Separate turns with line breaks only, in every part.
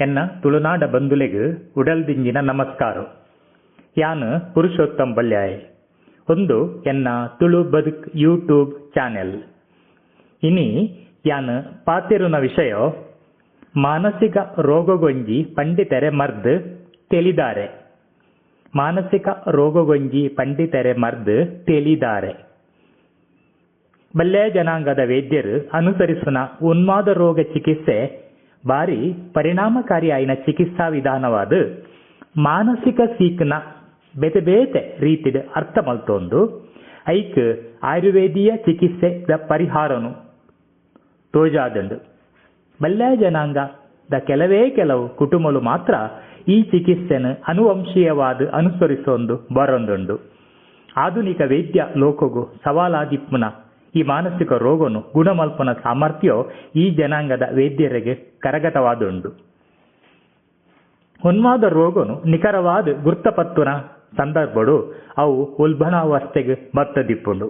ಎನ್ನ ತುಳುನಾಡ ಬಂಧುಲೆಗ್ ಉಡಲ್ದಿಂಜಿನ ನಮಸ್ಕಾರ. ಯಾನ್ ಪುರುಷೋತ್ತಮ್ ಬಲ್ಯಾಯೆ. ಒಂದು ಎನ್ನ ತುಳು ಬದುಕ್ ಯೂಟ್ಯೂಬ್ ಚಾನೆಲ್. ಇನಿ ಯಾನ್ ಪಾತೆರುನ ವಿಷಯ ಮಾನಸಿಕ ರೋಗಗೊಂಜಿ ಪಂಡಿತರೆ ಮರ್ದ್ ತೆಲಿದಾರೆ. ಮಾನಸಿಕ ರೋಗಗೊಂಜಿ ಪಂಡಿತರೆ ಮರ್ದ್ ತೆಲಿದಾರೆ. ಬಲ್ಲೆ ಜನಾಂಗದ ವೈದ್ಯರು ಅನುಸರಿಸುನ ಉನ್ಮಾದ ರೋಗ ಚಿಕಿತ್ಸೆ ಬಾರಿ ಪರಿಣಾಮಕಾರಿಯಾಯಿನ ಚಿಕಿತ್ಸಾ ವಿಧಾನವಾದ ಮಾನಸಿಕ ಸೀಕ್ನ ಬೇತೆ ಬೇತೆ ರೀತಿಡ್ ಅರ್ಥ ಮಲ್ತೊಂದು ಐಕ್ ಆಯುರ್ವೇದೀಯ ಚಿಕಿತ್ಸೆದ ಪರಿಹಾರನು ತೋಜಾದುಂಡು. ಬಲ್ಲೆ ಜನಾಂಗದ ಕೆಲವೇ ಕೆಲವು ಕುಟುಂಬಲು ಮಾತ್ರ ಈ ಚಿಕಿತ್ಸೆನ ಅನುವಂಶೀಯವಾದ ಅನುಸರಿಸೊಂದು ಬರೊಂದುಂಡು. ಆಧುನಿಕ ವೈದ್ಯ ಲೋಕಗು ಸವಾಲಾದಿಪ್ಪುನ ಈ ಮಾನಸಿಕ ರೋಗನು ಗುಣಮಲ್ಪುನ ಸಾಮರ್ಥ್ಯ ಈ ಜನಾಂಗದ ವೈದ್ಯರಿಗೆ ಕರಗತವಾದುಂಡು. ಉನ್ಮಾದ ರೋಗನು ನಿಖರವಾದ ಗುರ್ತಪತ್ತುನ ಸಂದರ್ಭಡು ಅವು ಉಲ್ಬಣಾವಸ್ಥೆಗೆ ಬತ್ತದಿಪ್ಪುಂಡು.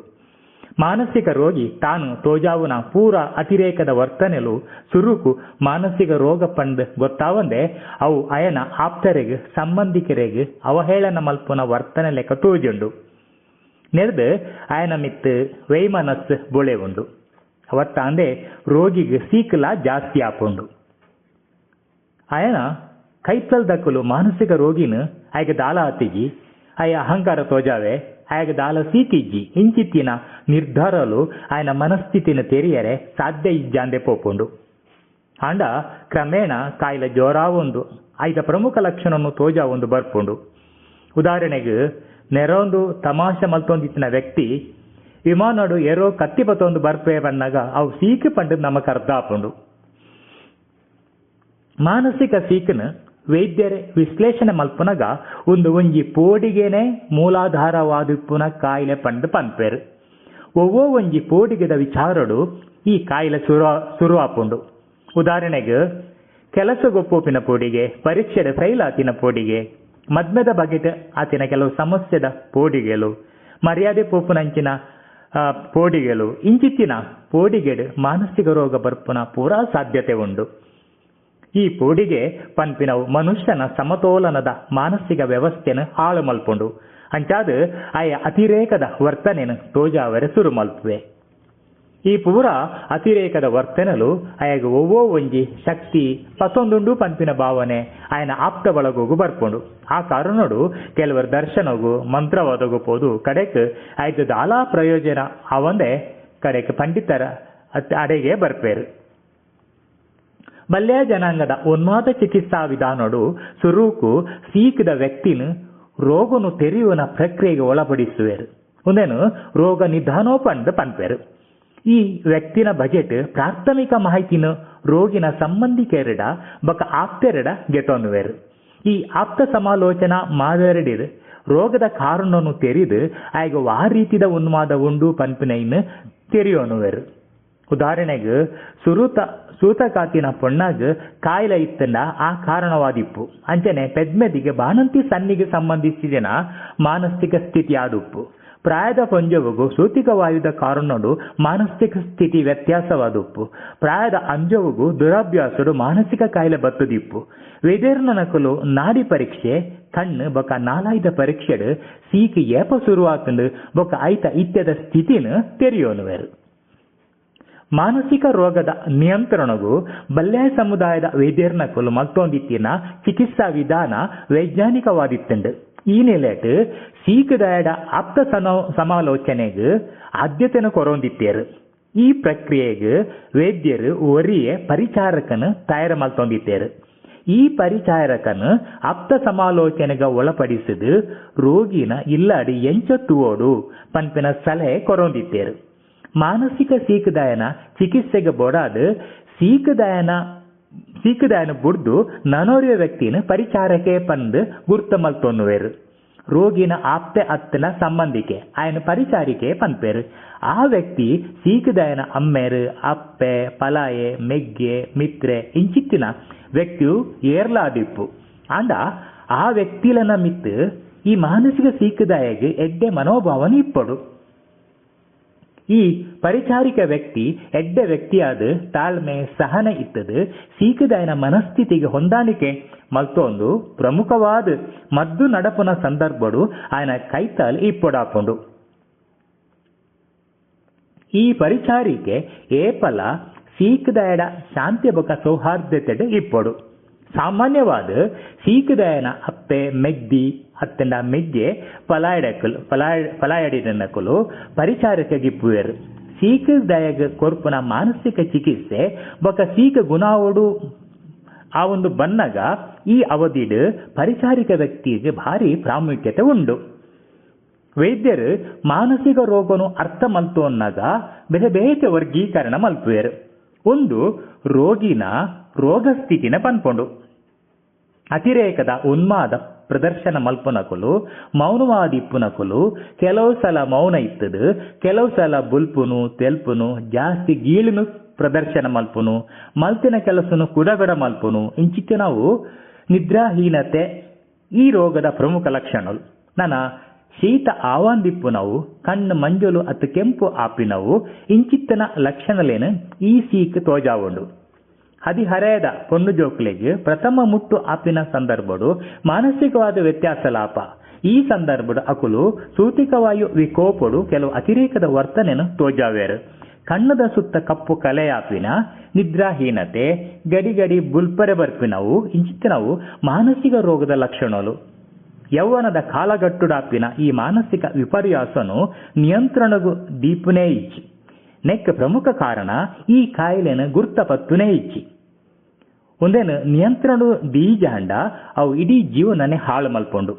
ಮಾನಸಿಕ ರೋಗಿ ತಾನು ತೋಜಾವುನ ಪೂರ ಅತಿರೇಕದ ವರ್ತನೆಲು ಸುರುಕು ಮಾನಸಿಕ ರೋಗ ಪಂದ್ ಗೊತ್ತಾವಂದೆ ಅವು ಅಯನ ಆಪ್ತರೆಗ್ ಸಂಬಂಧಿಕರೆಗ್ ಅವಹೇಳನ ಮಲ್ಪುನ ವರ್ತನೆ ಲೆಕ್ಕ ತೋಜುಂಡು. ನೆರ್ದ್ ಅಯನ ಮಿತ್ತ್ ವೈಮನಸ್ಸು ಬೊಳೆವುಂಡು. ಅವತ್ತಾಂದೆ ರೋಗಿಗ್ ಸೀಕುಲ ಜಾಸ್ತಿ ಆಪುಂಡು. ಅಯನ ಕೈತಲ್ ದಕುಲು ಮಾನಸಿಕ ರೋಗಿನ ಆಯಗ ದಾಲ ಆತಿಜಿ, ಆಯ ಅಹಂಕಾರ ತೋಜಾವೆ, ಆಯಗ ದಾಲ ಸೀಕಿಜ್ಜಿ ಇಂಚಿತ್ತಿನ ನಿರ್ಧಾರಲು ಆಯನ ಮನಸ್ಥಿತಿನ ತೆರಿಯರೆ ಸಾಧ್ಯ ಇಜ್ಜಾಂದೆ ಪೋಪುಂಡು. ಆಂಡ ಕ್ರಮೇಣ ಕಾಯಿಲೆ ಜೋರಾವೊಂದು ಆಯ್ದ ಪ್ರಮುಖ ಲಕ್ಷಣವನ್ನು ತೋಜಾವೊಂದು ಬರ್ಪುಂಡು. ಉದಾಹರಣೆಗೆ ನೆರೊಂದು ತಮಾಷೆ ಮಲ್ತೊಂದಿತ್ತಿನ ವ್ಯಕ್ತಿ ವಿಮಾನಡು ಏರೋ ಕತ್ತಿ ಪತ್ತೊಂದು ಬರ್ಪೆ ಪಣ್ಣಾಗ ಅವು ಸೀಕ್ ಪಂಡ್ ನಮಕ್ ಅರ್ಥ ಆಪುಂಡು. ಮಾನಸಿಕ ಸೀಕನ ವೈದ್ಯರೇ ವಿಶ್ಲೇಷಣೆ ಮಲ್ಪುನಗ ಒಂದು ಒಂಜಿ ಪೋಡಿಗೆನೆ ಮೂಲಾಧಾರವಾದಿಪ್ಪುನ ಕಾಯಿಲೆ ಪಂಡ್ ಪನ್ಪೆರ್. ಒವ್ವೋ ಒಂಜಿ ಪೋಡಿಗೆದ ವಿಚಾರಡು ಈ ಕಾಯಿಲೆ ಸುರು ಆಪುಂಡು. ಉದಾಹರಣೆಗೆ ಕೆಲಸಗೊಪ್ಪೋಪಿನ ಪೋಡಿಗೆ, ಪರೀಕ್ಷೆಡ್ ಫೈಲ್ ಆತಿನ ಪೋಡಿಗೆ, ಮದ್ಮೆದ ಬಗೆಟ್ ಆತಿನ ಕೆಲವು ಸಮಸ್ಯೆದ ಪೋಡಿಗೆಲು, ಮರ್ಯಾದೆ ಪೋಪುನಂಚಿನ ಪೋಡಿಗೆಲು ಇಂಚಿತ್ತಿನ ಪೋಡಿಗೆಡ್ ಮಾನಸಿಕ ರೋಗ ಬರ್ಪುನ ಪೂರಾ ಸಾಧ್ಯತೆ ಉಂಡು. ಈ ಪೋಡಿಗೆ ಪನ್ಪಿನವು ಮನುಷ್ಯನ ಸಮತೋಲನದ ಮಾನಸಿಕ ವ್ಯವಸ್ಥೆನ ಹಾಳು ಮಲ್ಪುಂಡು. ಅಂಚಾದ್ ಆಯ ಅತಿರೇಕದ ವರ್ತನೆನು ತೋಜಾವರೆ ಸುರು ಮಲ್ಪುವೆ. ಈ ಪೂರ ಅತಿರೇಕದ ವರ್ತನೆಲು ಆಯಗ ಒವ್ವೋ ಒಂಜಿ ಶಕ್ತಿ ಪಸೊಂದುಂಡು ಪನ್ಪಿನ ಭಾವನೆ ಆಯನ ಆಪ್ತ ಬಳಗೋಗು ಬರ್ಪುಂಡು. ಆ ಕಾರಣಡು ಕೆಲವರು ದರ್ಶನಗು ಮಂತ್ರವಾದಗು ಪೋದು ಕಡೆಕ್ ಆಯ್ದ ದಾಲಾ ಪ್ರಯೋಜನ ಅವಂದೆ ಕಡೆಕ್ ಪಂಡಿತರ ಅಡೆಗೆ ಬರ್ಪೇರು. ಬಲ್ಯ ಜನಾಂಗದ ಉನ್ಮಾದ ಚಿಕಿತ್ಸಾ ವಿಧಾನಡು ಸುರುಕು ಸೀಕದ ವ್ಯಕ್ತಿನ ರೋಗನು ತೆರೆಯುವನ ಪ್ರಕ್ರಿಯೆಗೆ ಒಳಪಡಿಸುವೇರು. ಒಂದೇನು ರೋಗ ನಿಧಾನೋ ಪಂಡ್ ಪನ್ಪೇರು. ಈ ವ್ಯಕ್ತಿನ ಬಜೆಟ್ ಪ್ರಾಥಮಿಕ ಮಾಹಿತಿನ ರೋಗಿನ ಸಂಬಂಧಿಕರೆಡ ಬೊಕ ಆಪ್ತೆರೆಡ ಗೆತೊನ್ನುವೇರು. ಈ ಆಪ್ತ ಸಮಾಲೋಚನಾ ಮಾದರಿಡಿರ್ ರೋಗದ ಕಾರಣವನ್ನು ತೆರೆದು ಆಯ್ಗ ವಾ ರೀತಿದ ಉನ್ಮಾದ ಉಂಡು ಪನ್ಪಿನೈನ್ ತೆರೆಯೋನುವೇರು. ಉದಾಹರಣೆಗೆ ಸೂತಕಾತಿನ ಪೊಣ್ಣಾಗ ಕಾಯಿಲೆ ಇತ್ತಂಡ ಆ ಕಾರಣವಾದಿಪ್ಪು. ಅಂಚನೆ ಪೆದ್ಮೆದಿಗೆ ಬಾಣಂತಿ ಸನ್ನಿಗೆ ಸಂಬಂಧಿಸಿದ ಮಾನಸಿಕ ಸ್ಥಿತಿ ಆದುಪ್ಪು. ಪ್ರಾಯದ ಪೊಂಜೊವುಗು ಸೂತಿಕವಾಯುದ ಕಾರಣಡು ಮಾನಸಿಕ ಸ್ಥಿತಿ ವ್ಯತ್ಯಾಸವಾದುಪ್ಪು. ಪ್ರಾಯದ ಅಂಜೊವುಗು ದುರಭ್ಯಾಸಡು ಮಾನಸಿಕ ಕಾಯಿಲೆ ಬತ್ತದಿಪ್ಪು. ವೇದೇರ್ನ ನಕಲು ನಾಡಿ ಪರೀಕ್ಷೆ ಕಣ್ಣು ಬೊಕ ನಾಲಾಯ್ದ ಪರೀಕ್ಷೆಡ್ ಸೀಕ್ ಏಪ ಸುರುವಾತಂಡು ಬೊಕ ಐತ ಇತ್ಯದ ಸ್ಥಿತಿನ ತೆರೆಯೋನುವೆರು. ಮಾನಸಿಕ ರೋಗದ ನಿಯಂತ್ರಣಗೂ ಬಲ್ಯ ಸಮುದಾಯದ ವೈದ್ಯರ್ನಕುಲು ಮಲ್ತೊಂದಿತ್ತಿನ ಚಿಕಿತ್ಸಾ ವಿಧಾನ ವೈಜ್ಞಾನಿಕವಾದಿತ್ತುಂಡು. ಈ ನೆಲೆಟ್ ಸೀಕದಾಯಡ ಆಪ್ತ ಸಮಾಲೋಚನೆಗೆ ಆದ್ಯತೆನ ಕೊರೊಂದಿತ್ತೇರು. ಈ ಪ್ರಕ್ರಿಯೆಗೆ ವೈದ್ಯರು ಒರಿಯೆ ಪರಿಚಾರಕನ ತಯಾರು ಮಲ್ತೊಂದಿತ್ತೇರು. ಈ ಪರಿಚಾರಕನ ಆಪ್ತ ಸಮಾಲೋಚನೆಗೆ ಒಳಪಡಿಸಿದು ರೋಗಿನ ಇಲ್ಲಾಡಿ ಎಂಚ ತುವೋಡು ಪನ್ಪಿನ ಸಲಹೆ ಕೊರೊಂದಿತ್ತೇರು. ಮಾನಸಿಕ ಸೀಕದಾಯನ ಚಿಕಿತ್ಸೆಗೆ ಬೋಡಾದ ಸೀಕದಾಯನ ಬುಡ್ದು ನನೋರಿಯ ವ್ಯಕ್ತಿನ ಪರಿಚಾರಕೆ ಪಂದ್ ಗುರ್ತ ಮಲ್ತೊನ್ನುವೇರು. ರೋಗಿನ ಆಪ್ತೆ ಅತ್ತನ ಸಂಬಂಧಿಕೆ ಆಯನ ಪರಿಚಾರಿಕೆ ಪನ್ಪೇರು. ಆ ವ್ಯಕ್ತಿ ಸೀಕದಾಯನ ಅಮ್ಮೇರು, ಅಪ್ಪೆ, ಪಲಾಯೆ, ಮೆಗ್ಗೆ, ಮಿತ್ರೆ ಇಂಚಿತ್ತಿನ ವ್ಯಕ್ತಿಯು ಏರ್ಲಾದಿಪ್ಪು. ಆಂಡ ಆ ವ್ಯಕ್ತಿಲನ ಮಿತ್ತು ಈ ಮಾನಸಿಕ ಸೀಕದಾಯಗೆ ಎಡ್ಡೆ ಮನೋಭಾವನೆ ಇಪ್ಪಡು. ಈ ಪರಿಚಾರಿಕ ವ್ಯಕ್ತಿ ಎಡ್ಡೆ ವ್ಯಕ್ತಿಯಾದ ತಾಳ್ಮೆ ಸಹನೆ ಇತ್ತದು ಸೀಕದಾಯನ ಮನಸ್ಥಿತಿಗೆ ಹೊಂದಾಣಿಕೆ ಮಲ್ತೊಂದು ಪ್ರಮುಖವಾದ ಮದ್ದು ನಡಪುನ ಸಂದರ್ಭಡು ಆಯನ ಕೈತಾಲ್ ಇಪ್ಪೊಡಾಪುಂಡು. ಈ ಪರಿಚಾರಿಕೆ ಏಪಲ ಸೀಕದಾಯಡ ಶಾಂತಿ ಬೊಕ ಸೌಹಾರ್ದತೆಡ್ ಇಪ್ಪೊಡು. ಸಾಮಾನ್ಯವಾದ ಸೀಕದಾಯನ ಅಪ್ಪೆ ಮೆಗ್ದಿ ಅತ್ತಂಡ ಮೆಗ್ಗೆ ಪಲಾಯಡಕುಲು ಪಲಾಯಡಿನಕುಲು ಪರಿಚಾರಕಗಿಪ್ಪುವೆರು. ಸೀಕದಾಯಗ ಕೊರ್ಪುನ ಮಾನಸಿಕ ಚಿಕಿತ್ಸೆ ಬೊಕ ಸೀಕ ಗುಣಾವೋಡು ಆ ಒಂದು ಬನ್ನಗ ಈ ಅವಧಿಡ್ ಪರಿಚಾರಿಕ ವ್ಯಕ್ತಿಗೆ ಭಾರಿ ಪ್ರಾಮುಖ್ಯತೆ ಉಂಡು. ವೈದ್ಯರು ಮಾನಸಿಕ ರೋಗನು ಅರ್ಥ ಮಲ್ತೋನ್ನಾಗ ಬೇರೆ ಬೇತೆ ವರ್ಗೀಕರಣ ಮಲ್ಪುವೆರು. ಒಂದು ರೋಗಿನ ರೋಗಸ್ಥಿತಿನ ಪನ್ಪೊಂಡು. ಅತಿರೇಕದ ಉನ್ಮಾದ ಪ್ರದರ್ಶನ ಮಲ್ಪುನಕುಲು, ಮೌನವಾದಿಪ್ಪುನಕುಲು, ಕೆಲವು ಸಲ ಮೌನ ಇತ್ತದು, ಕೆಲವು ಸಲ ಬುಲ್ಪುನು ತೆಲ್ಪುನು, ಜಾಸ್ತಿ ಗೀಳುನು ಪ್ರದರ್ಶನ ಮಲ್ಪುನು, ಮಲ್ತಿನ ಕೆಲಸನು ಕುಡಗಡ ಮಲ್ಪುನು ಇಂಚಿತ್ತ ನಾವು ನಿದ್ರಾಹೀನತೆ ಈ ರೋಗದ ಪ್ರಮುಖ ಲಕ್ಷಣಗಳು. ನನ ಶೀತ ಆವಾಂದಿಪ್ಪುನವು, ಕಣ್ಣು ಮಂಜುಲು ಅತ್ತು ಕೆಂಪು ಆಪಿನವು ಇಂಚಿತ್ತನ ಲಕ್ಷಣಲೇನು ಈ ಸೀಕ್ ತೋಜಾವುಂಡು. ಹದಿಹರೆಯದ ಪೊಣ್ಣು ಜೋಕ್ಲೆಗ್ ಪ್ರಥಮ ಮುಟ್ಟು ಆಪಿನ ಸಂದರ್ಭಡು ಮಾನಸಿಕವಾದ ವ್ಯತ್ಯಾಸ ಲಾಪ. ಈ ಸಂದರ್ಭಡು ಅಕುಲು ಸೂತಿಕವಾಯು ವಿಕೋಪಡು ಕೆಲವು ಅತಿರೇಕದ ವರ್ತನೆಯನ್ನು ತೋಜಾವೇರು. ಕಣ್ಣದ ಸುತ್ತ ಕಪ್ಪು ಕಲೆಯಾಪಿನ, ನಿದ್ರಾಹೀನತೆ, ಗಡಿ ಗಡಿ ಬುಲ್ಪರೆ ಬರ್ಪಿನವು ಇಂಚಿತ್ತನವು ಮಾನಸಿಕ ರೋಗದ ಲಕ್ಷಣಗಳು. ಯೌವನದ ಕಾಲಗಟ್ಟುಡಾಪಿನ ಈ ಮಾನಸಿಕ ವಿಪರ್ಯಾಸನು ನಿಯಂತ್ರಣಗು ದೀಪುನೇ ಇಚ್ಚಿ. ನೆಕ್ ಪ್ರಮುಖ ಕಾರಣ ಈ ಕಾಯಿಲೆನ ಗುರ್ತ ಪತ್ತುನೇ ಇಚ್ಚಿ. ಒಂದೇನು ನಿಯಂತ್ರಣ ದೀಜಾಂಡ ಅವು ಇಡೀ ಜೀವನನೇ ಹಾಳು ಮಲ್ಪೊಂಡು.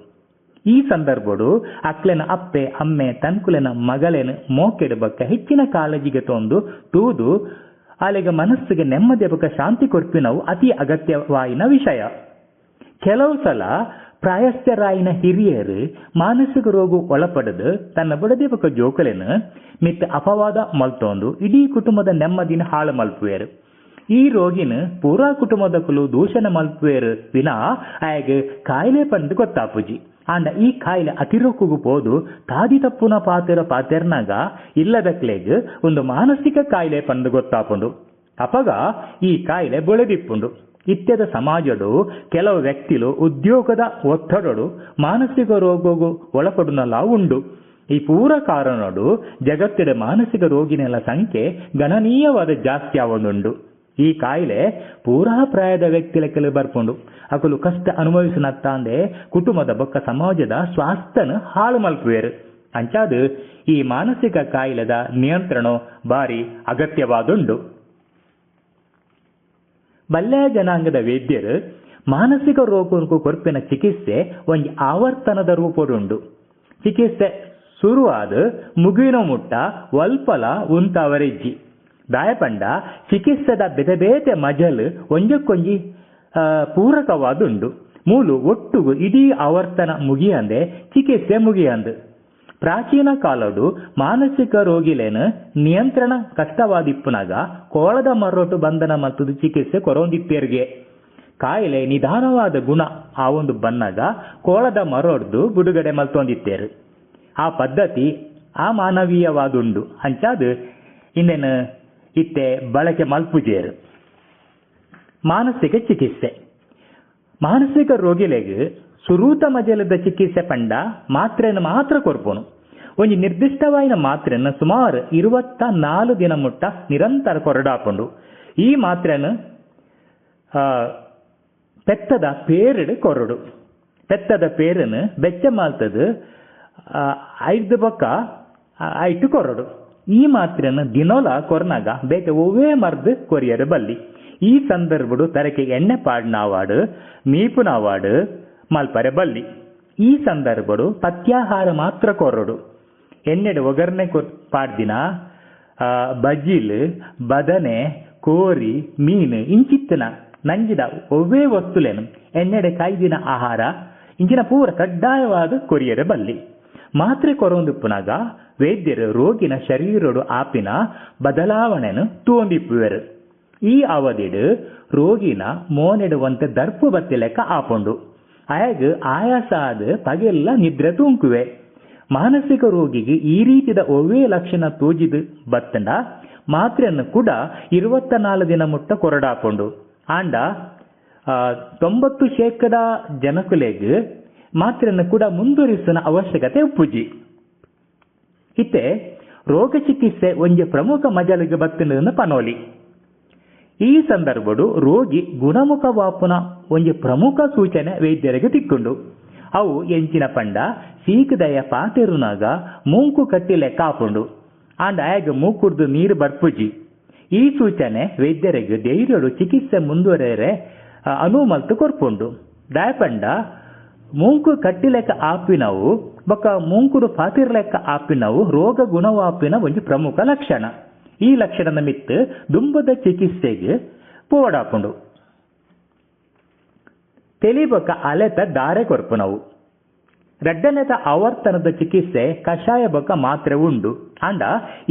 ಈ ಸಂದರ್ಭಡು ಅಕ್ಲೆನ ಅಪ್ಪೆ ಅಮ್ಮೆ ತನ್ಕುಲೆನ ಮಗಲೇನು ಮೋಕೆಡು ಬಕ್ಕ ಹೆಚ್ಚಿನ ಕಾಳಜಿಗೆ ತೊಂದು ತೂದು ಆಲೆಗ ಮನಸ್ಸಿಗೆ ನೆಮ್ಮದಿ ಬಕ್ಕ ಶಾಂತಿ ಕೊರ್ಪಿನವು ಅತಿ ಅಗತ್ಯವಾಯಿನ ವಿಷಯ. ಕೆಲವು ಸಲ ಪ್ರಾಯಸ್ಥರಾಯಿನ ಹಿರಿಯರು ಮಾನಸಿಕ ರೋಗ ಒಳಪಡೆದು ತನ್ನ ಬುಡದಿ ಬಕ್ಕ ಜೋಕುಲೆನು ಮಿತ್ತ ಅಪವಾದ ಮಲ್ತೊಂದು ಇಡೀ ಕುಟುಂಬದ ನೆಮ್ಮದಿನ ಹಾಳು ಮಲ್ಪುವೇರು. ಈ ರೋಗಿನ ಪೂರಾ ಕುಟುಂಬದಕುಲು ದೂಷಣೆ ಮಲ್ಪುವೇರು ವಿನಾ ಆಯಗ ಕಾಯಿಲೆ ಪಂದು ಗೊತ್ತಾಪುಜಿ. ಆಂಡ ಈ ಕಾಯಿಲೆ ಅತಿರೋಕುಗು ಪೋದು ತಾದಿ ತಪ್ಪುನ ಪಾತೆರ ಪಾತೆರ್ನಾಗ ಇಲ್ಲದಕ್ಲೆಗ್ ಒಂದು ಮಾನಸಿಕ ಕಾಯಿಲೆ ಪಂದು ಗೊತ್ತಾಪುಂಡು. ಅಪಗ ಈ ಕಾಯಿಲೆ ಬೊಳೆದಿಪ್ಪುಂಡು. ಇತ್ಯದ ಸಮಾಜಡು ಕೆಲವು ವ್ಯಕ್ತಿಲು ಉದ್ಯೋಗದ ಒತ್ತಡಡು ಮಾನಸಿಕ ರೋಗಗೂ ಒಳಪಡುನಲ ಉಂಡು. ಈ ಪೂರ ಕಾರಣಡು ಜಗತ್ತಿನ ಮಾನಸಿಕ ರೋಗಿನೆಲ್ಲ ಸಂಖ್ಯೆ ಗಣನೀಯವಾದ ಜಾಸ್ತಿ ಆವೊಂದುಂಡು. ಈ ಕಾಯಿಲೆ ಪೂರಾ ಪ್ರಾಯದ ವ್ಯಕ್ತಿಲ ಬರ್ಪುಂಡು. ಅಕುಲು ಕಷ್ಟ ಅನುಭವಿಸಿನತ್ತಾಂದೆ ಕುಟುಂಬದ ಬೊಕ್ಕ ಸಮಾಜದ ಸ್ವಾಸ್ಥ್ಯನ ಹಾಳು ಮಲ್ಪುವೇರು. ಅಂಚಾದ ಈ ಮಾನಸಿಕ ಕಾಯಿಲೆದ ನಿಯಂತ್ರಣ ಬಾರಿ ಅಗತ್ಯವಾದುಂಡು. ಬಲ್ಲೆಯ ಜನಾಂಗದ ವೈದ್ಯರು ಮಾನಸಿಕ ರೋಗಕ್ಕೂ ಕೊರ್ಪಿನ ಚಿಕಿತ್ಸೆ ಒಂಜಿ ಆವರ್ತನದ ರೂಪಡುಂಡು. ಚಿಕಿತ್ಸೆ ಶುರುವಾದ ಮುಗಿನ ಮುಟ್ಟ ವಲ್ಪಲ ಉಂತಾವರೆಜ್ಜಿ. ದಾಯಪಂಡ ಚಿಕಿತ್ಸೆದ ಬೇತೆ ಬೇತೆ ಮಜಲ್ ಒಂಜಕ್ಕೊಂಜಿ ಪೂರಕವಾದುಂಡು. ಮೂಲು ಒಟ್ಟುಗು ಇಡೀ ಆವರ್ತನ ಮುಗಿಯಂದೆ ಚಿಕಿತ್ಸೆ ಮುಗಿಯಂದು. ಪ್ರಾಚೀನ ಕಾಲಡು ಮಾನಸಿಕ ರೋಗಿಲೇನು ನಿಯಂತ್ರಣ ಕಷ್ಟವಾದಿಪ್ಪುನಾಗ ಕೋಳದ ಮರೋಟು ಬಂಧನ ಮತ್ತು ಚಿಕಿತ್ಸೆ ಕೊರೊಂದಿಪ್ಪೇರ್ಗೆ. ಕಾಯಿಲೆ ನಿಧಾನವಾದ ಗುಣ ಆ ಒಂದು ಬನ್ನಾಗ ಕೋಳದ ಮರೋಡ್ದು ಬಿಡುಗಡೆ ಮಲ್ತೊಂದಿತ್ತೇರು. ಆ ಪದ್ಧತಿ ಆ ಮಾನವೀಯವಾದುಂಡು. ಅಂಚಾದು ಇನ್ನೇನು ಇತ್ತೆ ಬಳಕೆ ಮಲ್ಪುಜೇರು. ಮಾನಸಿಕ ಚಿಕಿತ್ಸೆ ಮಾನಸಿಕ ರೋಗಿಲೆಗ್ ಸುರೂತ ಮಜಲದ ಚಿಕಿತ್ಸೆ ಪಂಡ ಮಾತ್ರೆಯನ್ನು ಮಾತ್ರ ಕೊರ್ಪೋನು. ಒಂಜಿ ನಿರ್ದಿಷ್ಟವಾಯಿನ ಮಾತ್ರೆಯನ್ನು ಸುಮಾರು 24 ದಿನ ಮುಟ್ಟ ನಿರಂತರ ಕೊರಡಾಪುಂಡು. ಈ ಮಾತ್ರೆಯನ್ನು ಪೆತ್ತದ ಪೇರಡು ಕೊರಡು. ಪೆತ್ತದ ಪೇರನ್ನು ಬೆಚ್ಚ ಮಾಲ್ತದು 5 ಬೊಕ್ಕ ಐಟು ಕೊರಡು. ಈ ಮಾತ್ರೆಯನ್ನು ದಿನೋಲ ಕೊರ್ನಾಗ ಬೇತೆ ಒವ್ವೇ ಮರ್ದು ಕೊರಿಯರು ಬಲ್ಲಿ. ಈ ಸಂದರ್ಭಡು ತರಕೆ ಎಣ್ಣೆ ಪಾಡ್ನಾವಾಡು ಮೀಪುನಾವಾಡು ಮಲ್ಪರೆ ಬಲ್ಲಿ. ಈ ಸಂದರ್ಭಡು ಪತ್ಯಾಹಾರ ಮಾತ್ರ ಕೊರಡು. ಎಣ್ಣೆಡು ಒಗರ್ನೆ ಪಾಡ್ದಿನ ಬಜಿಲ್ ಬದನೆ ಕೋರಿ ಮೀನು ಇಂಚಿತ್ತಿನ ನಂಜಿದ ಒವ್ವೇ ವಸ್ತುಲೇನು ಎಣ್ಣೆಡೆ ಕಾಯ್ದಿನ ಆಹಾರ ಇಂಚಿನ ಪೂರ ಕಡ್ಡಾಯವಾದ ಕೊರಿಯರೆ ಬಲ್ಲಿ. ಮಾತ್ರೆ ಕೊರೊಂದಿಪ್ಪುನಾಗ ವೈದ್ಯರು ರೋಗಿನ ಶರೀರಡು ಆಪಿನ ಬದಲಾವಣೆಯನ್ನು ತೂಂದಿಪ್ಪುವೆರು. ಈ ಅವಧಿಡು ರೋಗಿನ ಮೋನೆಡುವಂತೆ ದರ್ಪು ಬತ್ತಿ ಲೆಕ್ಕ ಆಪುಂಡು. ಆಯಾಗ ಆಯಾಸ ಆದ ಪಗೆಲ್ಲ ನಿದ್ರೆ ತೂಂಕುವೆ. ಮಾನಸಿಕ ರೋಗಿಗೆ ಈ ರೀತಿದ ಒವ್ವೇ ಲಕ್ಷಣ ತೋಜಿದು ಬತ್ತಂಡ ಮಾತ್ರೆಯನ್ನು ಕೂಡ 24 ದಿನ ಮುಟ್ಟ ಕೊರಡಾಪುಂಡು. ಆಂಡ 90% ಜನಕುಲೆಗ್ ಮಾತ್ರೆಯನ್ನು ಕೂಡ ಮುಂದುವರಿಸುವ ಅವಶ್ಯಕತೆ ಉಪ್ಪುಜಿ. ಇತ್ತೆ ರೋಗ ಚಿಕಿತ್ಸೆ ಒಂಜಿ ಪ್ರಮುಖ ಮಜಲಿಗೆ ಬತ್ತಿನ ಪನೋಲಿ. ಈ ಸಂದರ್ಭಡು ರೋಗಿ ಗುಣಮುಖವಾಪುನ ಒಂಜಿ ಪ್ರಮುಖ ಸೂಚನೆ ವೈದ್ಯರಿಗೆ ತಿಕ್ಕೊಂಡು. ಅವು ಎಂಚಿನ ಪಂಡ ಸೀಕದಯ ಪಾತೆರುನಾಗ ಮೂಂಕು ಕಟ್ಟಿ ಲೆಕ್ಕ ಆಪುಂಡು, ಆಂಡ ಆಗ ಮೂಕುರ್ದು ನೀರು ಬರ್ಪುಜಿ. ಈ ಸೂಚನೆ ವೈದ್ಯರಿಗೆ ಧೈರ್ಯಡು ಚಿಕಿತ್ಸೆ ಮುಂದುವರೆಯರೆ ಅನುವು ಮಲ್ತು ಕೊರ್ಪುಂಡು. ದಾಯಪಂಡ ಮೂಂಕು ಕಟ್ಟಿಲೆಕ್ಕ ಆಪಿನವು ಬೊಕ್ಕ ಮೂಂಕುಡು ಪಾತಿರ್ಲೆಕ್ಕ ಆಪಿನವು ರೋಗ ಗುಣವಾಪಿನ ಒಂಜಿ ಪ್ರಮುಖ ಲಕ್ಷಣ. ಈ ಲಕ್ಷಣದ ಮಿತ್ತು ದುಂಬದ ಚಿಕಿತ್ಸೆಗೆ ಪೋಡಾಪುಂಡು. ತೆಲಿಬೊಕ್ಕ ಅಲೆತ ದಾರೆ ಕೊರ್ಪುನವು. ರಡ್ಡನೆತ ಆವರ್ತನದ ಚಿಕಿತ್ಸೆ ಕಷಾಯ ಬೊಕ್ಕ ಮಾತ್ರೆ ಉಂಡು. ಆಂಡ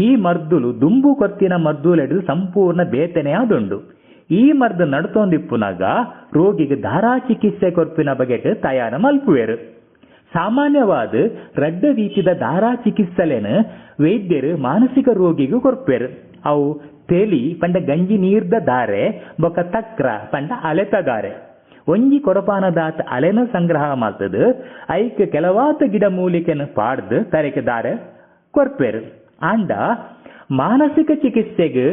ಈ ಮರ್ದುಲು ದುಂಬು ಕೊರ್ತಿನ ಮರ್ದುಲೆಡು ಸಂಪೂರ್ಣ ಬೇತನೆ ಆದುಂಡು. ಈ ಮರ್ದು ನಡ್ತೊಂದಿಪ್ಪುನಾಗ ರೋಗಿಗೆ ಧಾರಾ ಚಿಕಿತ್ಸೆ ಕೊರ್ಪಿನ ಬಗೆಟ್ ತಯಾರ ಮಲ್ಪುವೆರು. ಸಾಮಾನ್ಯವಾದ ರಡ್ಡ ರೀತಿದ ಧಾರಾ ಚಿಕಿತ್ಸೆಲೆನ್ ವೈದ್ಯರು ಮಾನಸಿಕ ರೋಗಿಗೂ ಕೊರ್ಪೆರು. ಅವು ತೆಲಿ ಪಂಡ ಗಂಜಿ ನೀರ್ದ ದಾರೆ ಬೊಕ್ಕ ತಕ್ರ ಪಂಡ ಅಲೆತ ದಾರೆ. ಒಂಜಿ ಕೊಡಪಾನದಾತ ಅಲೆನ ಸಂಗ್ರಹ ಮಾಡ್ತದ ಐಕ್ ಕೆಲವಾತ ಗಿಡ ಮೂಲಿಕೆನ ಪಾಡ್ದು ತರೆಗೆ ದಾರೆ ಕೊರ್ಪೆರು. ಆಂಡ ಮಾನಸಿಕ ಚಿಕಿತ್ಸೆಗೆ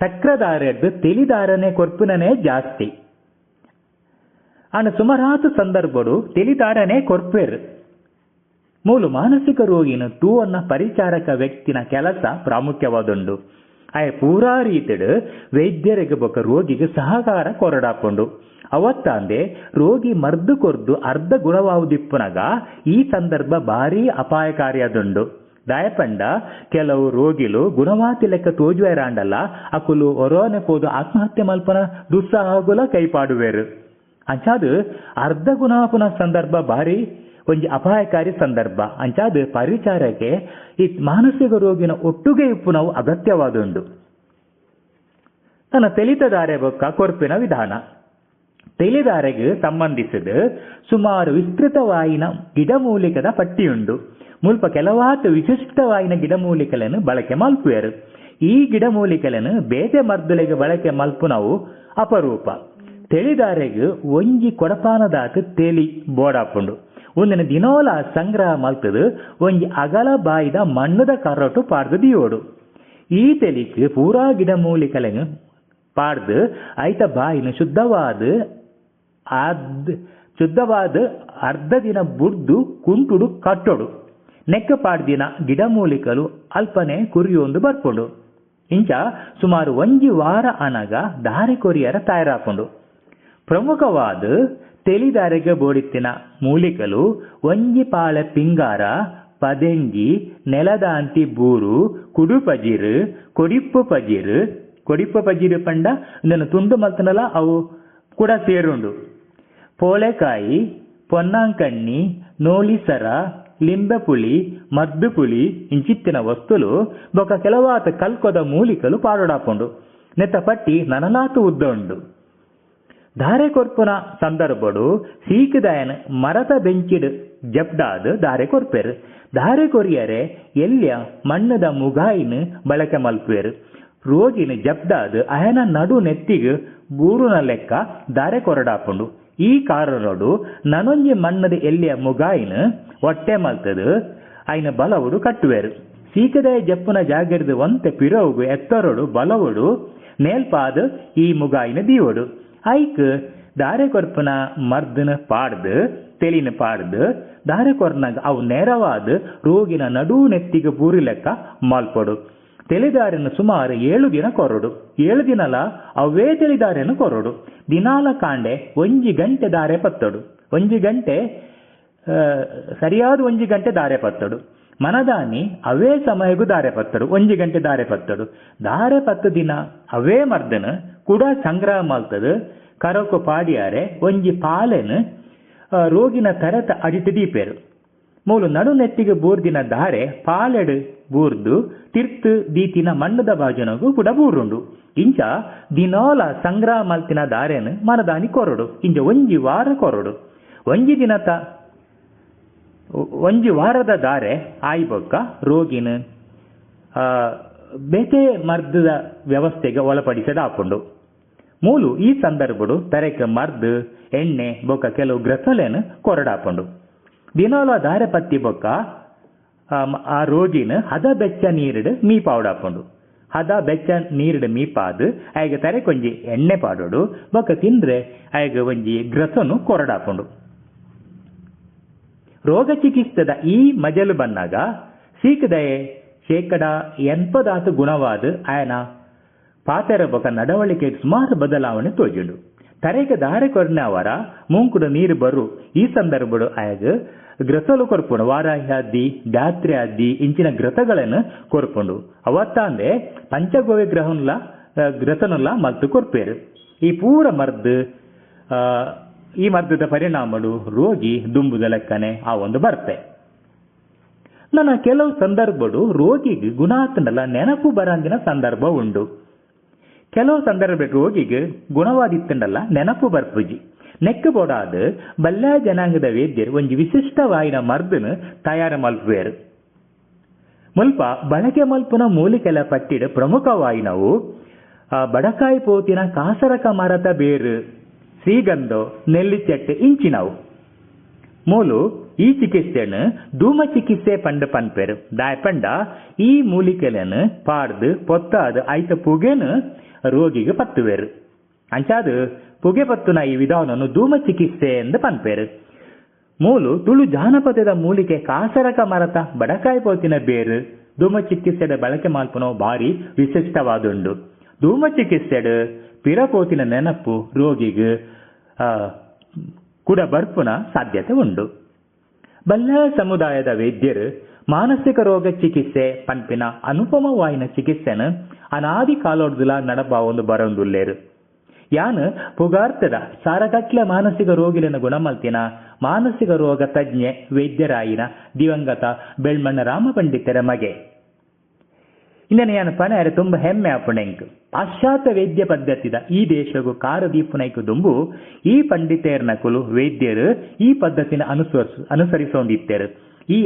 ತಕ್ರದಾರೆಡ್ದು ತಿಳಿದಾರನೆ ಕೊರ್ಪಿನನೇ ಜಾಸ್ತಿ. ಆಂಡ ಸುಮಾರಾತ ಸಂದರ್ಭಡು ತಿಳಿದಾರನೆ ಕೊರ್ಪೆರು. ಮೂಲು ಮಾನಸಿಕ ರೋಗಿನ ತೂವನ್ನ ಪರಿಚಾರಕ ವ್ಯಕ್ತಿನ ಕೆಲಸ ಪ್ರಾಮುಖ್ಯವಾದುಂಡು. ಆಯ ಪೂರಾ ರೀತಿಡು ವೈದ್ಯರಿಗೆ ಬೊಕ್ಕ ರೋಗಿಗೆ ಸಹಕಾರ ಕೊರಡಾಪುಂಡು. ಅವತ್ತಾಂದೆ ರೋಗಿ ಮರ್ದು ಕೊರ್ದು ಅರ್ಧ ಗುಣವಾವುದಿಪ್ಪುನಗ ಈ ಸಂದರ್ಭ ಭಾರೀ ಅಪಾಯಕಾರಿಯಾದುಂಡು. ದಾಯಪಂಡ ಕೆಲವು ರೋಗಿಲು ಗುಣವಾತಿ ಲೆಕ್ಕ ತೋಜುವೆರಾಂಡಲ್ಲ ಅಕುಲು ಒರೋನೆ ಪೋದು ಆತ್ಮಹತ್ಯೆ ಮಲ್ಪನ ದುಸ್ಸಾಹಗುಲ ಕೈಪಾಡುವೆರು. ಅಂಚಾದು ಅರ್ಧ ಗುಣವಾಪುನ ಸಂದರ್ಭ ಭಾರಿ ಒಂಜಿ ಅಪಾಯಕಾರಿ ಸಂದರ್ಭ. ಅಂಚಾದು ಪರಿಚಾರಕ್ಕೆ ಈ ಮಾನಸಿಕ ರೋಗಿನ ಒಟ್ಟುಗೆ ಇಪ್ಪುನವು ಅಗತ್ಯವಾದುಂಡು. ತನ್ನ ತೆಲಿತದಾರೆ ಬೊಕ್ಕ ಕೊರ್ಪಿನ ವಿಧಾನ. ತೆಲಿದಾರೆಗೆ ಸಂಬಂಧಿಸಿದ ಸುಮಾರು ವಿಸ್ತೃತವಾಯಿನ ಗಿಡಮೂಲಿಕದ ಪಟ್ಟಿಯುಂಡು. ಮುಲ್ಪ ಕೆಲವಾತು ವಿಶಿಷ್ಟವಾಯಿನ ಗಿಡಮೂಲಿಕೆಗಳನ್ನು ಬಳಕೆ ಮಲ್ಪುವೆರು. ಈ ಗಿಡಮೂಲಿಕೆಗಳನ್ನು ಬೇತೆ ಮರ್ದುಲೆಗೆ ಬಳಕೆ ಮಲ್ಪುನವು ಅಪರೂಪ. ತೆಲಿದಾರೆಗ್ ಒಂಜಿ ಕೊಡಪಾನದಾತ್ ತೆಲಿ ಬೋಡಾಪುಂಡು. ಒಂದಿನ ದಿನೋಲ ಸಂಗ್ರಹ ಮಲ್ತದು ಒಂಜಿ ಅಗಲ ಬಾಯಿದ ಮಣ್ಣದ ಕರಟು ಪಾಡ್ದು ದಿಯೋಡು. ಈ ತೆಲಿಕ್ ಪೂರಾ ಗಿಡಮೂಲಿಕೆಗಳನ್ನು ಪಾಡ್ದು ಐತ ಬಾಯಿನ ಶುದ್ಧವಾದ ಅರ್ಧ ದಿನ ಬುಡ್ದು ಕುಂಟುಡು ಕಟ್ಟೋಡು. ನೆಕ್ಕ ಪಾಡ್ದಿನ ಗಿಡಮೂಲಿಕಲು ಅಲ್ಪನೆ ಕುರಿಯೊಂದು ಬರ್ಪುಂಡು. ಇಂಚ ಸುಮಾರು ಒಂಜಿ ವಾರ ಅನಗ ದಾರಿ ಕೊರಿಯರ ತಯಾರಾಪುಂಡು. ಪ್ರಮುಖವಾದ ತೆಲಿದಾರೆಗೆ ಬೋಡಿತ್ತಿನ ಮೂಲಿಕಲು ಒಂಜಿ ಪಾಳೆ ಪಿಂಗಾರ, ಪದೆಂಗಿ, ನೆಲದಾಂತಿ ಬೂರು, ಕುಡು ಪಜಿರು, ಕೊಡಿಪ್ಪು ಪಜಿರು. ಕೊಡಿಪ್ಪು ಪಜಿರು ಪಂಡ ಇಂದನ್ನು ತುಂಡು ಮಲ್ತನಲ ಅವು ಕೂಡ ಸೇರುಂಡು. ಪೋಳೆಕಾಯಿ, ಪೊನ್ನಾಂಕಣ್ಣಿ, ನೋಲಿಸರ, ಲಿಂಬೆಪುಳಿ, ಮದ್ದುಪುಳಿ ಇಂಚಿತ್ತಿನ ವಸ್ತುಲು ಬೊಕ ಕೆಲವಾತ ಕಲ್ಕೊದ ಮೂಲಿಕಲು ಪಾಡೋಡಾಪುಂಡು. ನೆತ್ತ ಪಟ್ಟಿ ನನಲಾತು ಉದ್ದ ಉಂಡು. ಧಾರೆ ಕೊರ್ಪುನ ಸಂದರ್ಭಡು ಸೀಕದಾಯನ ಮರತ ಬೆಂಚಿಡ್ ಜಬ್ದಾದ್ ಧಾರೆ ಕೊರ್ಪೆರು. ಧಾರೆ ಕೊರಿಯರೆ ಎಲ್ಯ ಮಣ್ಣದ ಮುಗಾಯಿನ ಬಳಕೆ ಮಲ್ಪುವೆರು. ರೋಗಿನ ಜಬ್ದಾದ್ ಅಯನ ನಡು ನೆತ್ತಿಗ್ ಬೂರುನ ಲೆಕ್ಕ ಧಾರೆ ಕೊರಡಾಪುಂಡು. ಈ ಕಾರಣೋಡು ನನೊಂಜಿ ಮಣ್ಣದ ಎಲ್ಲಿಯ ಮುಗಾಯಿನ ಹೊಟ್ಟೆ ಮಲ್ತದು ಅಯ್ನ ಬಲವುಡು ಕಟ್ಟುವೆರು. ಸೀಕದಾಯ ಜಪ್ಪುನ ಜಾಗರದ ಒಂತೆ ಪಿರವುಗು ಎತ್ತರಡು ಬಲವುಡು ಮೇಲ್ಪಾದ ಈ ಮುಗಾಯಿನ ದೀವಡು. ಐಕ್ ದಾರೆ ಕೊರ್ಪುನ ಮರ್ದನ ಪಾಡ್ದು ತೆಲಿನ ಪಾಡ್ದು ದಾರೆ ಕೊರ್ನಾಗ ಅವು ನೇರವಾದ ರೋಗಿನ ನಡು ನೆತ್ತಿಗೆ ಬೂರಿ ಲೆಕ್ಕ ಮಲ್ಪೊಡು. ತೆಲಿದಾರಿನ ಸುಮಾರು 7 ದಿನ ಕೊರಡು. 7 ದಿನಲ ಅವೇ ತೆಲಿದಾರಿನ ಕೊರಡು. ದಿನಾಲ ಕಾಂಡೆ ಒಂಜಿ ಗಂಟೆ ದಾರೆ ಪತ್ತಡು. ಒಂಜಿ ಗಂಟೆ ಸರಿಯಾದ ಒಂಜಿ ಗಂಟೆ ದಾರೆ ಪತ್ತಡು. ಮನದಾನಿ ಅವೇ ಸಮಯಗೂ ದಾರೆ ಪತ್ತಡು, ಒಂಜಿ ಗಂಟೆ ದಾರೆ ಪತ್ತಡು. ದಾರೆ ಪತ್ತು ದಿನ ಅವೇ ಮರ್ದನ ಕೂಡ ಸಂಗ್ರಹ ಮಲ್ತದು ಕರಕು ಪಾಡಿಯಾರೆ ಒಂಜಿ ಪಾಲೆನ್ ರೋಗಿನ ತರತ ಅಡಿತು ದೀಪೇರು. ಮೂಲು ನಡು ನೆತ್ತಿಗೆ ಬೂರ್ದಿನ ದಾರೆ ಪಾಲೆಡು ಬೂರ್ದು ತಿರ್ತು ದೀತಿನ ಮಣ್ಣದ ಬಾಜನಗೂ ಕೂಡ ಬೂರುಂಡು. ಇಂಚ ದಿನೋಲ ಸಂಗ್ರಹ ಮಲ್ತಿನ ದಾರೆನ್ ಮನದಾನಿ ಕೊರಡು. ಇಂಚ ಒಂಜಿ ವಾರ ಕೊರಡು. ಒಂಜಿ ದಿನತ ಒಂಜಿ ವಾರದ ದಾರೆ ಆಯಿ ಬೊಕ್ಕ ರೋಗಿನ ಬೇತೆ ಮರ್ದದ ವ್ಯವಸ್ಥೆಗೆ ಒಳಪಡಿಸದಾಪುಂಡು. ಮೂಲು ಈ ಸಂದರ್ಭಡು ತರೆಕ್ ಮರ್ದ್, ಎಣ್ಣೆ ಬೊಕ್ಕ ಕೆಲವು ಗ್ರಸಲೆನ್ ಕೊರಡಾಪುಂಡು. ದಿನೋಲ ದಾರೆ ಪತ್ತಿ ಬೊಕ್ಕ ಆ ರೋಗಿನ ಹದ ಬೆಚ್ಚ ನೀರುಡು ಮೀಪಾವಡಾಪುಂಡು. ಹದ ಬೆಚ್ಚ ನೀರುಡು ಮೀಪಾದ್ ಆಯಗ್ ತರೆಕೊಂಜಿ ಎಣ್ಣೆ ಪಾಡೋಡು ಬೊಕ್ಕ ತಿಂದ್ರೆ ಆಯಗ್ ಒಂಜಿ ಗ್ರಸನು ಕೊರಡಾಪುಂಡು. ರೋಗ ಚಿಕಿತ್ಸೆದ ಈ ಮಜಲು ಬನ್ನಾಗ ಸೀಕದಯೆ 80% ಗುಣವಾದ ಆಯನ ಪಾತೆರ ಬೊಕ್ಕ ನಡವಳಿಕೆ ಸುಮಾರು ಬದಲಾವಣೆ ತೋಜುಂಡು. ತರೆಗೆ ದಾರೆ ಕೊರ್ನೆ ಅವರ ಮೂಂಕುಡು ನೀರು ಬರು ಈ ಸಂದರ್ಭಡು ಆಯಗ್ ಗ್ರಸಲು ಕೊರ್ಪುಂಡು. ವಾರಾಹಿ ಅದ್ದಿ, ದಾತ್ರಿ ಅದ್ದಿ ಇಂಚಿನ ಗ್ರಸಗಳನ್ನು ಕೊರ್ಪುಂಡು. ಅವತ್ತಾಂದೆ ಪಂಚಗೋವಿ ಗ್ರಹನ್ಲ ಗ್ರಸನುಲ ಮಲ್ತು ಕೊರ್ಪೇರು. ಈ ಪೂರ ಮರ್ದ್ ಈ ಮರ್ದದ ಪರಿಣಾಮಡು ರೋಗಿ ದುಂಬುದ ಲೆಕ್ಕನೆ ಆ ಒಂದು ಬರ್ಪೆ. ನನ್ನ ಕೆಲವು ಸಂದರ್ಭಡು ರೋಗಿಗೆ ಗುಣ ಆತಂಡಲ ನೆನಪು ಬರಂದಿನ ಸಂದರ್ಭ ಉಂಡು. ಕೆಲವು ಸಂದರ್ಭ ರೋಗಿಗೆ ಗುಣವಾದಿತ್ತಂಡಲ್ಲ ನೆನಪು ಬರ್ಪುಜಿ. ನೆಕ್ ಬೋಡಾದ ಬಲ್ಲ ಜನಾಂಗದ ವೈದ್ಯರು ಒಂಜಿ ವಿಶಿಷ್ಟವಾಯಿನ ಮರ್ದನು ತಯಾರು ಮಲ್ಪುವೇರು. ಮುಲ್ಪ ಬಳಕೆ ಮಲ್ಪುನ ಮೂಲಿಕೆಲ ಪಟ್ಟಿಡ್ ಪ್ರಮುಖವಾಯಿನವು ಬಡಕಾಯಿ ಪೋತಿನ ಕಾಸರಕ ಮರತ ಬೇರು, ಶ್ರೀಗಂಧೋ, ನೆಲ್ಲಿಚಟ್ಟೆ ಇಂಚಿನವು. ಮೂಲು ಈ ಚಿಕಿತ್ಸೆಯನ್ನು ಧೂಮ ಚಿಕಿತ್ಸೆ ಪಂಡ ಪನ್ಪೇರು. ದಾಯಪಂಡ ಈ ಮೂಲಿಕೆలను ಪಾಡ್ದು ಪೊತ್ತಾದ ಐತ ಪುಗೆನು ರೋಗಿಗೆ ಪತ್ತುವೇರು. ಅಂಚಾದ ಪುಗೆ ಪತ್ತುನ ಈ ವಿಧಾನವನ್ನು ಧೂಮ ಚಿಕಿತ್ಸೆ ಎಂದು ಪನ್ಪೇರು. ಮೂಲು ತುಳು ಜಾನಪದದ ಮೂಲಿಕೆ ಕಾಸರಕ ಮರತ ಬಡಕಾಯಿ ಪೋತಿನ ಬೇರು ಧೂಮ ಚಿಕಿತ್ಸೆದ ಬಳಕೆ ಮಲ್ಪುನ ಭಾರಿ ವಿಶಿಷ್ಟವಾದುಂಡು. ಧೂಮ ಚಿಕಿತ್ಸೆಡ್ ಪಿರಪೋತಿನ ನೆನಪು ರೋಗಿಗೆ ಕೂಡ ಬರ್ಪುನ ಸಾಧ್ಯತೆ ಉಂಡು. ಬಲ್ಲ ಸಮುದಾಯದ ವೈದ್ಯರು ಮಾನಸಿಕ ರೋಗ ಚಿಕಿತ್ಸೆ ಪನ್ಪಿನ ಅನುಪಮವಾಯಿನ ಚಿಕಿತ್ಸೆನ ಅನಾದಿ ಕಾಲೋಡ್ದುಲ ನಡಪಾವೊಂದು ಬರೊಂದುಲ್ಲೇರು. ಯಾನ್ ಪುಗಾರ್ತದ ಸಾರಗಟ್ಲೆ ಮಾನಸಿಕ ರೋಗಿಲೆನ ಗುಣಮಲ್ತಿನ ಮಾನಸಿಕ ರೋಗ ತಜ್ಞೆ ವೈದ್ಯರಾಯಿನ ದಿವಂಗತ ಬೆಳ್ಮಣ್ಣ ರಾಮ ಪಂಡಿತರ ಮಗೆ. ಇನ್ನೇನು ಯಾನ್ ಪನಾರೆ ತುಂಬ ಹೆಮ್ಮೆ ಆಪುಂಡು. ಪಾಶ್ಚಾತ್ಯ ವೈದ್ಯ ಪದ್ಧತಿದ ಈ ದೇಶಗು ಕಾರದೀಪುನೈಕು ದುಂಬು ಈ ಪಂಡಿತೇರ್ನ ಕುಲು ವೈದ್ಯರು ಈ ಪದ್ಧತಿನ ಅನುಸರಿಸೊಂದಿತ್ತೇರು. ಈ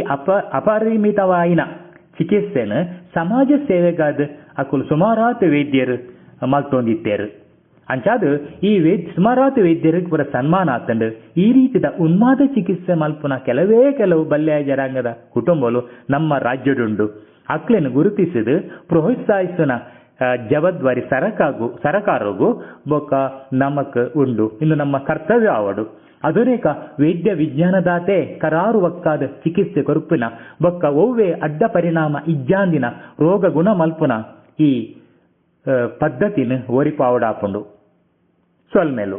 ಅಪರಿಮಿತವಾಯಿನ ಚಿಕಿತ್ಸೆನ ಸಮಾಜ ಸೇವೆಗಾದ ಅಕುಲು ಸುಮಾರಾತ್ ವೈದ್ಯರು ಮಲ್ತೊಂದಿತ್ತೇರು. ಅಂಚಾದ ಈ ಸುಮಾರಾತ್ ವೈದ್ಯರಿಗೆ ಪೂರ ಸನ್ಮಾನ ಆತಂಡು. ಈ ರೀತಿದ ಉನ್ಮಾದ ಚಿಕಿತ್ಸೆ ಮಲ್ಪುನ ಕೆಲವೇ ಕೆಲವು ಬಲ್ಯ ಜನಾಂಗದ ಕುಟುಂಬಲು ನಮ್ಮ ರಾಜ್ಯಡುಂಡು. ಅಕ್ಲೆನ್ ಗುರುತಿಸಿದು ಪ್ರೋತ್ಸಾಹಿಸುನ ಜವಾಬ್ದಾರಿ ಸರಕಾರಗು ಬೊಕ್ಕ ನಮಕ್ ಉಂಡು. ಇನ್ನು ನಮ್ಮ ಕರ್ತವ್ಯ ಆವಡು. ಆಧುನಿಕ ವೈದ್ಯ ವಿಜ್ಞಾನದಾತೆ ಕರಾರು ಒಕ್ಕಾದ ಚಿಕಿತ್ಸೆ ಕೊರ್ಪಿನ ಬೊಕ್ಕ ಒವ್ವೆ ಅಡ್ಡ ಪರಿಣಾಮ ಇಜ್ಜಾಂದಿನ ರೋಗ ಗುಣ ಮಲ್ಪುನ ಈ ಪದ್ಧತಿನ ಒರಿಪಾವಡಾಪುಂಡು. ಸೊಲ್ಮೆಲು.